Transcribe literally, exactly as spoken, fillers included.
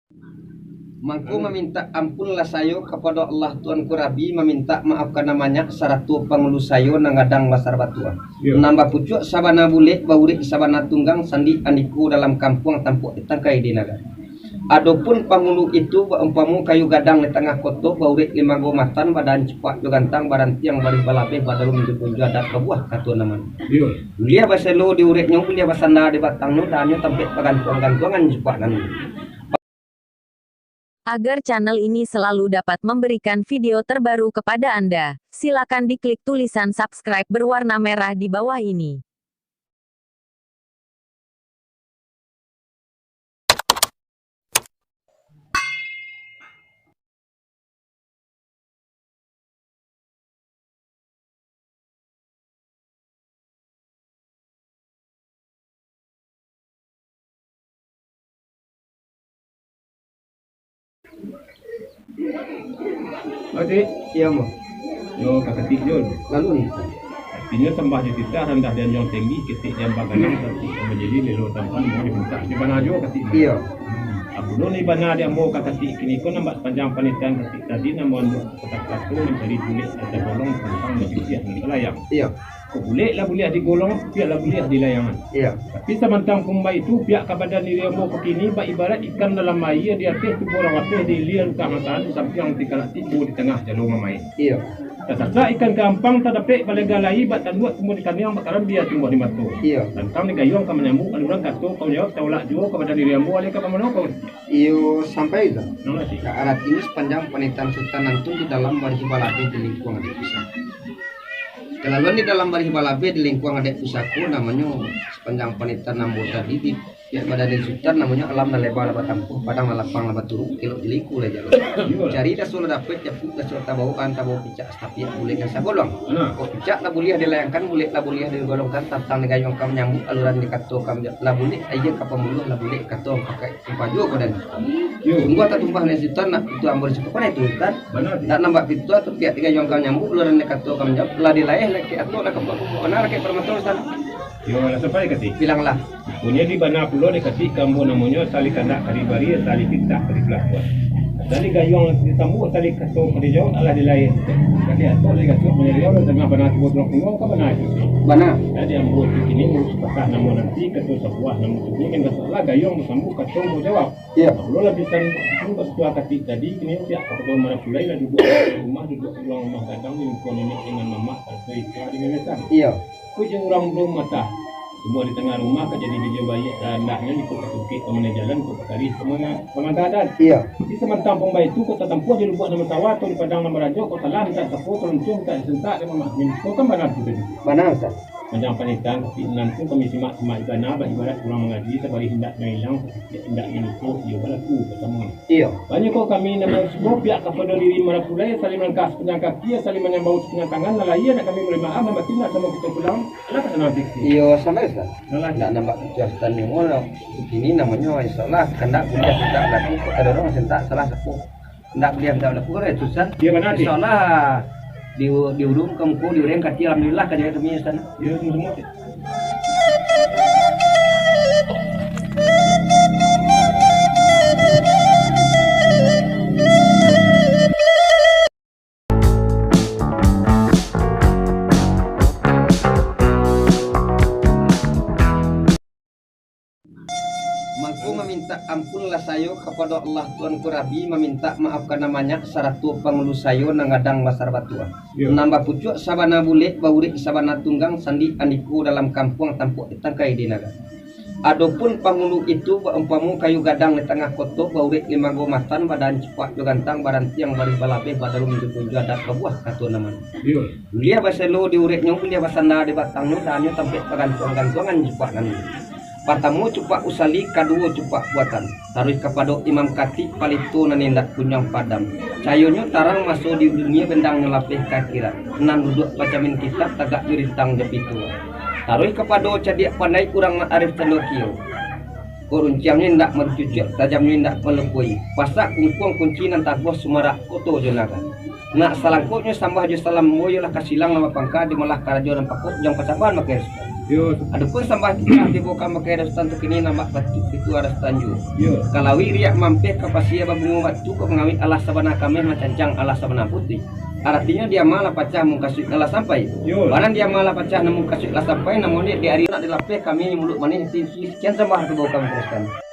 Mangko mamintak ampunlah sayo kapado Allah Tuanku Rabi, mamintak maaf ka nan banyak, sarato pangulu sayo nan gadang basar batuah. Iyo. Nan bapucuak sabana bulek, baurek sabana tunggang, sandi andiko dalam kampuang, tampuak di tangkai di nagari. Adopun pangulu itu baumpamo kayu gadang di tangah koto, baurek limago matan, badan cupak jo gantang, barantiang barih balabeh, badaruang jo punjo adat, babuah kato nan manih. Iyo. Buliah baselo di ureknyo, buliah basanda di batangnyo, dannyo tampek bagantuang-gantuangan cupak nan. Agar channel ini selalu dapat memberikan video terbaru kepada Anda, silakan diklik tulisan subscribe berwarna merah di bawah ini. Adik. Iyo, Ambo. Yo, ka katik jo. Lalu ni. Artinyo sambah jo titah, randah di anjuang tinggi, ketek di ambang ganang, katik ka majadi lelo tampan, mau dimintak. Di bana jo katik. Iyo. Apo ni bana di ambo ka katik kini ko, nan bak sapanjang panitahan katik tadi, nan mangandung kata-kata mancari bulek atau golong tantang bapisiak nan balayang. Iyo. Ko bulek lah buliah digolong, piak lah buliah dilayangan. Iyo. Tapi samantang pun baitu, piak ka badan diri ambo ko kini, bak ibarat ikan dalam aia, di ateh tubuah urang lapeh, di ilia lukak mataan, di sampiang tingkalatik, di tangah jalo mamain. Iyo. Tasasak ikan ka ampang, tadapek balega lai, bak tanduak tumbuah di kaniang, bak karambia tumbuah di mato. Iyo. Tantang digayuang ka manyambuik aluran kato, kau jawab taulak juo ka badan diri ambo, alai ka mano kau? Iyo, sampai tu. Nang ngarti. Nah, aratinyo sapanjang panitahan Sutan nantun di dalam barih balabeh di lingkuang adaik pusako. Kalaluan di dalam barih balabeh di lingkuang adaik pusako, namonyo sapanjang panitahan ambo tadi di pihak badan diri Sutan, namonyo alam nan leba lah batampuah, padang nan lapang lah baturuk, elok di liku lah jalur. Iyo. Cari daso lah dapek, japuik daso lah tabao, an tabao picak satapiak, bulek nan sagolong. Nah. Kok picak lah buliah dilayangkan, bulek lah buliah digolongkan, tantang digayuang ka manyambuik, aluran di kato ka manjawab, lah bulek aia ka pambuluah, lah bulek kato pakai Tumpah juo ko den. Yo. Sungguah tatumpah nan Sutan, nak itu ambo disukakan itu, Sutan. Bana, Dik. Nak nambah pintu atau pihak tiga juang ka manyambuik, luaran dek kato ka manjawab, lah dilaeh lakek atok lah ka buah. Bana lakek parmato, Sutan. Yo, lah sampai katik. Bilanglah. Punyo di bana pulo dek katik ka ambo namonyo, sali kandak ka dibari, sali pintak ka dipabuek. Sali gayuang disambuik, sali kato ka dijawab, alah dilaeh. Lakek atok lah digasuak, manyariau lah tangah bana tibo tulang pungguang ka bana itu. Bana. Jadi ambo tu kini urus patah namo nanti, kato sabuah namo tu, kini kan kato lah gayuang basambuik, kato ambo jawab. Iyo. Apo lah bisan itu ka situa katik tadi, kini pihak kapado marapulai lah duduak di rumah, duduak di ruang rumah gadang, di muko niniak dengan mamak, sarato ika di memesan. Iyo. Ko jo urang bulo matah, tumbuah di tangah rumah, ka jadi bijo baiak, andaknyo iko ka tungkek ka maneh jalan, iko ka karih ka manga-, ka manggadan. Iyo. Di samantang pun baitu, ko tatampuah di lubuak nan batawa, atau di padang nan barajo, ko salah mintak sapo, taluncuang mintak disentak, dek mamak. Ko kan bana tu tadi. Bana, Ustaz. Panjang panitahan, tapi nanti kami simak-simak ibana, bak ibarat urang mangaji, sabarih indak nan ilang, satitiak indak nan lupo, iyo balaku basamo. Iyo. Banyak kok kami nan mansubo, pihak kapado diri marapulai, saling malangkah sapanjang kaki, saling manyambau sapanjang tangan, nan lahia nak kami bari maaf, nan batin nak samo kito pulang, alah ka sanang fiksi. Iyo, sampai Ustaz. Alah. Nak nambah tujuan Ustaz ni, oh, kini namonyo, insya Allah, kandak buliah, kandak laku, kok tadorong, sentak, salah sapo. Ndak buliah mintak ampun, eh, Ustaz. Iyo, bana, Dik. Insya Allah, di, di ulu ka muko, di urang ka ati, alhamdulillah, ka jaga kami, Ustaz. Iyo, samo-samo, Dik. Mangko mamintak ampunlah sayo kapado Allah Tuanku Rabi, mamintak maaf ka nan banyak, sarato pangulu sayo nan gadang basar batuah. Iyo. Nan bapucuak sabana bulek, baurek sabana tunggang, sandi andiko dalam kampuang, tampuak di tangkai di nagari. Adopun pangulu itu baumpamo kayu gadang di tangah koto, baurek limago matan, badan cupak jo gantang, barantiang barih balabeh, badaruang jo punjo adat, babuah kato nan manih. Iyo. Buliah baselo di ureknyo, buliah basanda di batangnyo, dannyo tampek bagantuang-gantuangan cupak nan. Partamo cupak usali, kaduo cupak buatan. Taruih kapado imam katik, palito nan indak kunjuang padam. Cayonyo tarang maso di dunia, bendangnyo lapeh ka akhirat. Nan duduak bacamin kitab, tagak jo rintang jo pito. Taruih kapado cadiak pandai, urang nan arif candokio. Kok runciangnyo indak mancucuak, tajamnyo indak malupui. Pasak kungkuang kunci nan taguah, sumarak koto jo nagari. Nak salangkoknyo sambah jo salam, ambo iyolah ka silang nan bapangka, di malah karajo nan pakok, jan pacaban makai Sutan. Yo. Adopun sambah titah tibo ka makai Rastan tu kini nampak patuik itu Rastan juo. Yo. Kalawi riak mampeh ka pasia babungo batu ka mangawik alah sabana kameh mancancang alah sabana putuih. Aratinyo diama lah pacah mukasuik nan lah sampai. Yo. Barang diama lah pacah nan mukasuik lah sampai, namun di ari nak dilapeh kami muluik manih, sekian sambah tibo ka makai Rastan.